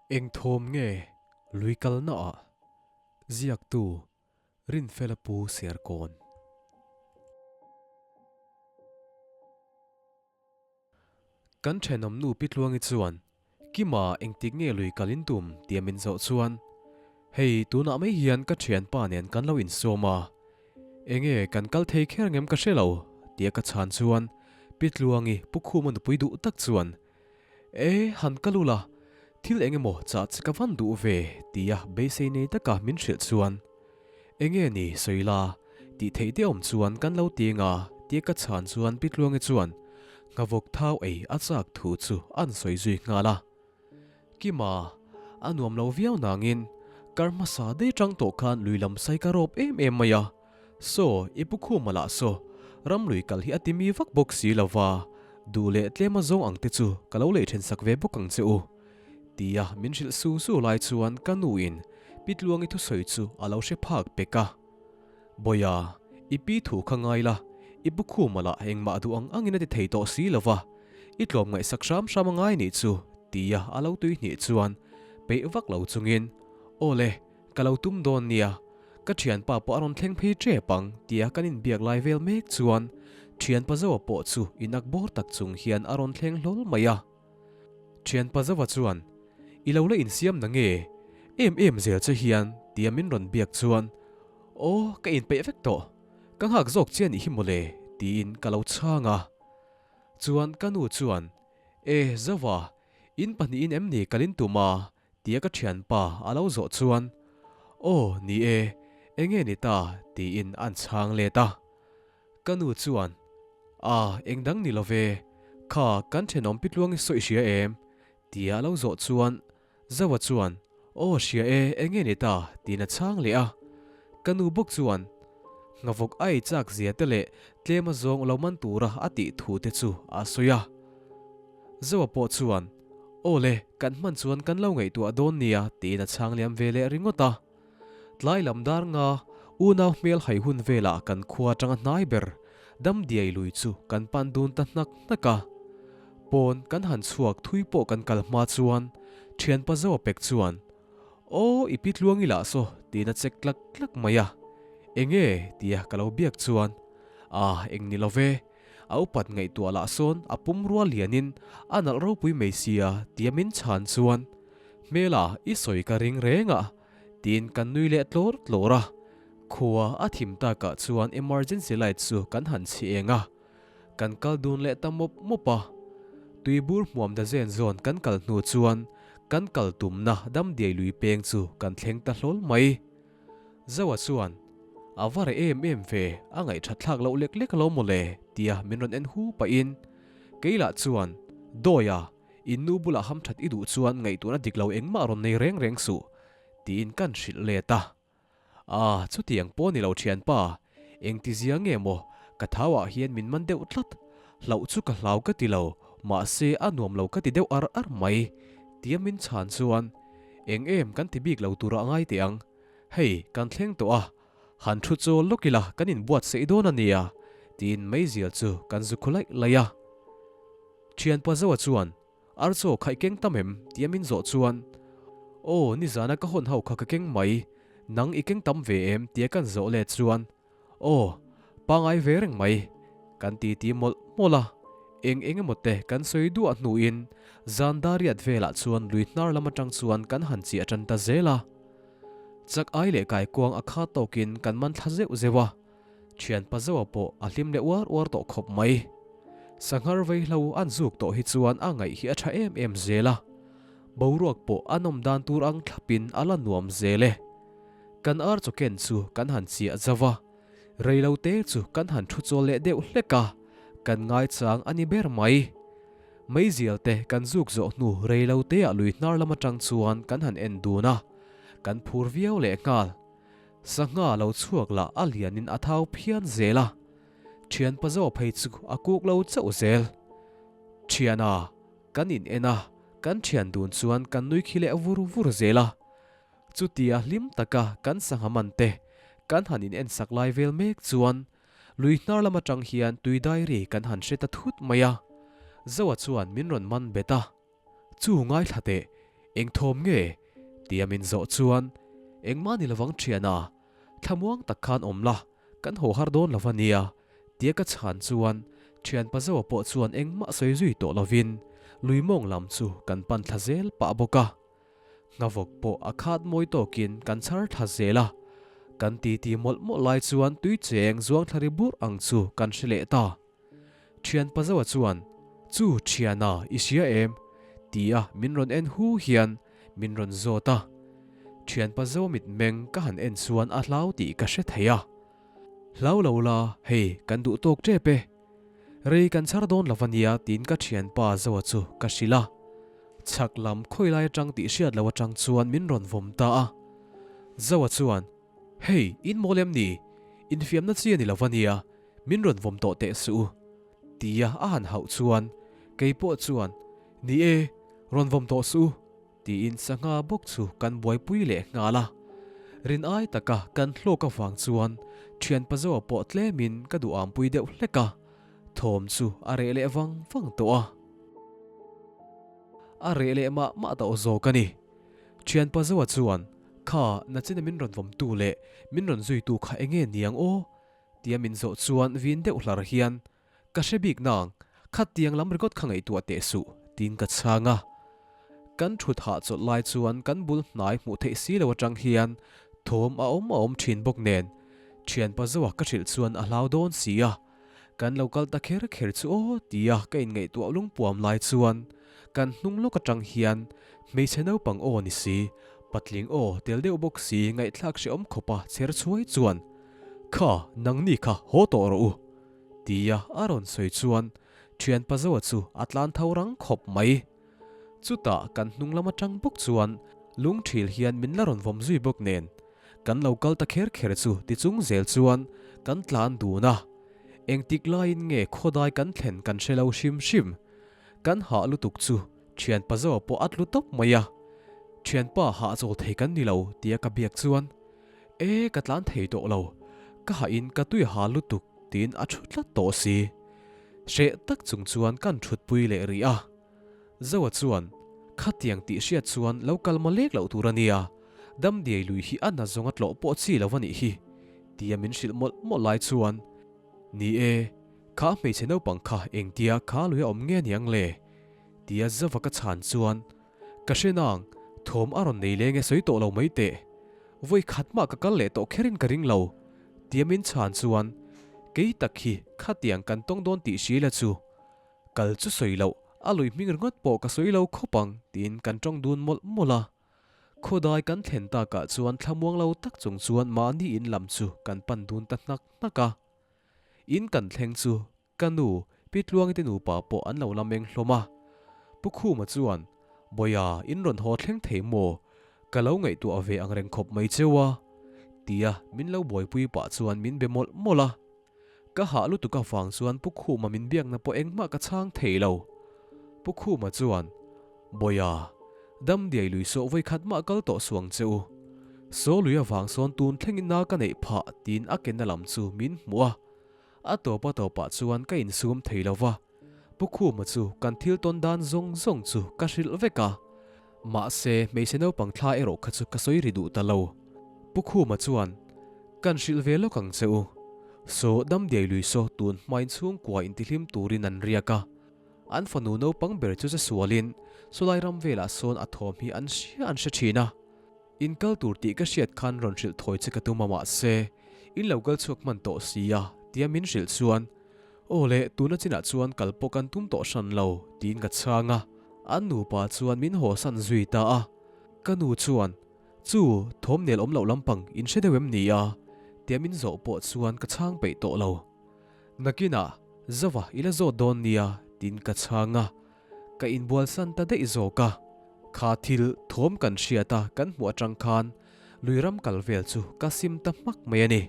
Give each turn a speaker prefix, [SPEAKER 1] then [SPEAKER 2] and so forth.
[SPEAKER 1] Eng thawm nge lui kalna ah ziaktu Rinfela Pu Serkawn. Kan thenawm nu Pi Tluangi chuan Kima engtik nge lui kal in tum tia min zawh chuan hei tunah mai hian ka thianpa nen kan lo insawm a, enge kan kal thei kher ngem ka hre lo tia ka chhan chuan Pi Tluangi Pu Khuma nupui duh tak chuan E, han kal ula, thil eng emaw chah che ka van duh ve, tia beisei nei taka min hrilh chuan, Enge ni sawi la, tih theih te awm chuan kan lo ti anga, tia ka chhan chuan Pi Tluangi chuan nghavawk thau ei a chak thu chu an sawi zui nghal a. Kima, a nuam lo viau nangin, kar hmasa daih tang tawh khan lui lam sai ka rawp em em mai a. Saw, i pu khuma lah saw, ram lui kal hi a ti mi vak bawk si lo va, duh leh tlem a zawng ang te chu ka lo lei then sak ve bawk ang che u. Tia min hrilh su su lai chuan ka nu in Pi Tluangi thusawi chu a lo hre phak pek a. Bawiha, i pi thu kha ngai la, i pu khuma lah engmah duh ang angin a ti thei tawh si lo va, i tlawm ngaihsak hram hram a ngai nih chu, tia a lo tui hnih chuan peih vak lo chungin, Aw le, Ka lo tum dawn nia, ka thianpa pawh a rawn thleng phei tep ang tia kan inbiak lai vel mek chuan thianpa Zoa pawh chu inak bawr tak chung hian a rawn thleng hlawl mai a. Thianpa Zoa chuan, I lo la insiam na nge? Em em zel che hian tia min rawn biak chuan, Aw, ka inpeih vek tawh, ka nghak zawk che a nih hi mawle tiin ka lo chhang a. Chuan ka nu chuan, E, Zoa, in pahnihin em ni kal in tum a? Tia ka thianpa a lo zawh chuan, Aw, ni e, enge ni ta? tiin an chhang let a. Ka nu chuan, A, eng dang ni lo ve, kha kan thenawm pi tluang i sawi hria em? Tia a lo zawh chuan, Zoa chuan, Aw, hria e, enge ni ta? tiin a chhang leh a. Ka nu bawk chuan, Nghavawk a ei chak zia te leh tlem a zawng lo man tura a tih thu te chu a sawi a. Zoa pawh chuan, Aw le, kan hman chuan kan lo ngaihtuah dawn nia, tiin a chhang liam ve leh ringawt a. Tlai lam dar nga, unau hmel hai hun velah kan khua atanga hnai ber, Damdiai lui chu kan pan dun ta hnak hnak a. Pawn kan han chhuak thui pawh kan kal hma chuan, thianpa Zoa pek chuan, Aw, i pi tluang i lah saw, tiin a check tlak tlak mai a. Enge? tia ka lo biak chuan, Ah, eng ni lo ve. A upat ngaihtuah lah sawn a pum rual lianin a nalh ropui mai sia tia min chhan chuan, Hmela, i sawi ka ring reng a, tiin kan nui leh tlawr tlawr a. Khua a thim takah chuan emergency light chu kan han chhi eng a, kan kal dun leh ta mawp mawp a. Tuibur hmuam da zen zawn kan kal hnu chuan kan kal tumna damdiai lui peng chu kan thleng ta hlawl mai. Zoa chuan, A va reh em em ve, a ngaihthat thlak loh lek lek alo mawle, tia min rawn en hu pahin Keilah chuan, Dawia, in nu bulah hamthat i duh chuan ngaihtuahna dik lo engmah rawn nei reng reng suh, tiin kan hrilh let a. A, chutiang pawh ni lo thianpa, engtizia nge maw, ka thauah hian min man deuh tlat, hlauh chu ka hlau ka ti lo, mahse a nuam lo ka ti deuh ar ar mai, tia min chhan chuan, Eng em kan ti bik lo tura ngai teh ang. Hei, kan thleng tawh a, han thu chawl lawk ila kan inbuatsaih dawn a nia, tiin meizial chu kan zu khu laih laih a. Thianpa Zoa chuan, Archaw kha i keng tam em? tia min zawh chuan, Aw, nizana ka hawn ho kha ka keng mai, nang i keng tam ve em? tia kan zawh let chuan, Aw, pangai ve reng mai, kan ti ti mawlh mawlh a, eng eng emaw te kan sawi duah hnuin zan dariat velah chuan lui hnar lam atang chuan kan han chiah tan ta zel a. Chak ai leh kaikuang a khat tawkin kan man thla zeuh zeuh a, thianpa Zoa pawh a hlim leh uar uar tawh khawp mai. Sanghar veihlo an zuk tawh hi chuan a ngaih hi a tha em em zel a, boruak pawh a nawm dan tur ang thlapin a la nuam zel e. Kan ar chaw ken chu kan han chiah zauh a, reilo te chu kan han thu chawl leh deuh hlek a, kan ngaichang a ni ber mai. Meizial te kan zuk zawh hnu reilo te ah lui hnar lam atang chuan kan han en dun a, kan phur viau leh nghal. Sangha lo chhuak lah a lianin a thau phian zel a, thianpa zawh phei chu a kuk lo chauh zel. Thiana, kan in en a, kan thian dun chuan kan nui khi leh vur vur zel a. Chutia hlim taka kan sangha man te kan han in en sak lai vel mek chuan lui hnar lam atang hian tui diary kan han hre ta thut mai a. Zoa chuan min rawn man bet a. Chu ngaithla teh, Eng thawm nge? Tia min zawh chuan, Engmah ni lovang thiana, thlamuang tak khan awm la, kan haw har dawn lo ania, tia ka chhan chuan thianpa Zoa pawh chuan engmah sawi zui tawh lovin lui mawng lam chu kan pan thla zel pah bawk a. Nghavawk pawh a khat mawi tawkin kan chhar thla zel a, kan titi mawlh mawlh lai chuan tui cheng zuang thla ri burh ang chu kan hre leh ta. Thianpa Zoa chuan, Chu thiana i hria em? tia min rawn en hu hian min rawn zawt a. Thianpa Zoa mitmeng ka han en chuan a hlau tih ka hre thei a. Hlau lo la, hei kan duh tawk tep e. Rei kan chhar dawn lo ania tiin ka thianpa Zoa chu ka hrilh a. Chhak lam khawi lai atang tih hriat lo atang chuan min rawn vawm ta a. Zoa chuan, Hei, in mawl em ni? Infiamna chi a ni lo ania, min rawn vawm tawh teh suh u. Tia a han hauh chuan kei pawh chuan, Ni e, rawn vawm tawh suh u. Tiin sangha bawk chu kan buaipui leh nghal a. Rin ai taka kan hlawk avang chuan thian Pazoa pawh tlemin ka duhampui deuh hlek a, thawm chu a reh leh vang vang tawh a. A reh leh mah mah tawh zawk a ni. Thian Pazoa chuan, Kha, nachina min rawn vawmtu leh min rawn zuitu kha enge niang aw? Tia min zawh chuan vin deuh hlar hian, Ka hre bik nang, khatiang lam ringawt kha ngaihtuah teh suh, tiin ka chhang a. Kan thut hahchawlh lai chuan kan bul hnai hmuh theih si lo atang hian thawm a awm a awm thin bawk nen, thianpa Zoa ka hrilh chuan a hlau dawn si a. Kan lo kal ta kher kher chu aw tia ka inngaihtuah lungpuam lai chuan kan hnung lawk atang hian hmeichhe naupang aw ni si, patling aw tel deuh bawk si ngaihthlak hrehawm khawpa chher chhuai chuan, Kha, nangni kha haw tawh rawh u! Tia a rawn sawi chuan thian Pazoa chu a tlan tho rang khawp mai. Chutah kan hnung lam atang bawk chuan lung thil hian min la rawn vawm zui bawk nen kan lo kal ta kher kher chu ti chung zel chuan kan tlan dun a. Engtik laiin nge khawdai kan thlen kan hre lo hrim hrim. Kan hah lutuk chu thian Pazoa pawh a tlu tawp mai a. Thianpa hahchawl thei kan ni lo tia ka biak chuan E, ka tlan thei tawh lo, ka hahin ka tui ha lutuk tiin a thu tlat tawh si. Hreh tak chung chuan kan thutpui leh rih a. Zoa chuan, Khatiang tih hriat chuan lo kal ma lek loh tur a nia, Damdiai lui hi a na zawnga tlawh pawh chi lo a nih hi, tia min hrilh mawlh mawlh lai chuan, Ni e, kha hmeichhe naupang kha engtia kha lui a awm nge niang le? tia Zova ka chhan chuan, Ka hre nang, thawm a rawn nei leng e sawi tawh lo mai teh. Vawi khat mah ka kal leh tawh kherin ka ring lo. Tia min chhan chuan, Kei tak hi khatiang kan tawng dawn tih hria ila chu. Kal chu sawi loh, a lui hming ringawt pawh ka sawi lo khawp ang tiin kan tawng dun mawlh mawlh a. Khawdai kan thlen takah chuan thlamuang lo tak chung chuan mahni in lam chu kan pan dun ta hnak hnak a. In kan thleng chu Ka nu, Pi Tluangi te nupa pawh an lo la meng hlawm a. Pu Khuma chuan, Bawiha, in rawn haw thleng thei maw? Ka lo ngaihtuah ve ang reng khawp mai cheu a. Tia min lo buaipui pah chuan min be mawlh mawlh a. Ka hah lutuk avang chuan Pu Khuma min biakna pawh engmah ka chhang thei lo. Pu Khuma chuan, Bawiha, Damdiai lui sawh vawikhat mah kal tawh suang che u. Saw lui avang sawn tun thlengin na ka neih phah tiin a kenna lam chu min hmuh a. A tawp a tawpah chuan ka insum thei lo va, Pu Khuma chu kan thil tawn dan zawng zawng chu ka hrilh vek a. Mahse, hmeichhe naupang thla erawh kha chu ka sawi ri duh ta lo. Pu Khuma chuan, Kan hrilh ve lawk ang che u. Saw Damdiai lui saw tun hmain chhungkua intihlim turin an riak a. An fanu naupang ber chu che sualin sawlai ram velah sawn a thawm hi an hria an hre thin a. In kal tur tih ka hriat khan rawn hrilh thawi che ka tum a mahse in lo kal chhuak hman tawh si a tia min hrilh chuan aw le tuna chinah chuan kal pawh kan tum tawh hran lo tiin ka chhang a, an nupa chuan min haw san zui ta a, ka nu chuan chu thawm nel awm loh lampang in hre deuh em ni a tia min zawh pawh chuan ka chhang peih tawh lo. Nakinah Zova i la zawt dawn nia tiin ka chhang a. Ka inbualsan ta daih zawk a, kha thil thawm kan hriat a kan hmuh atang khan lui ram kal vel chu ka sim ta hmak mai a ni.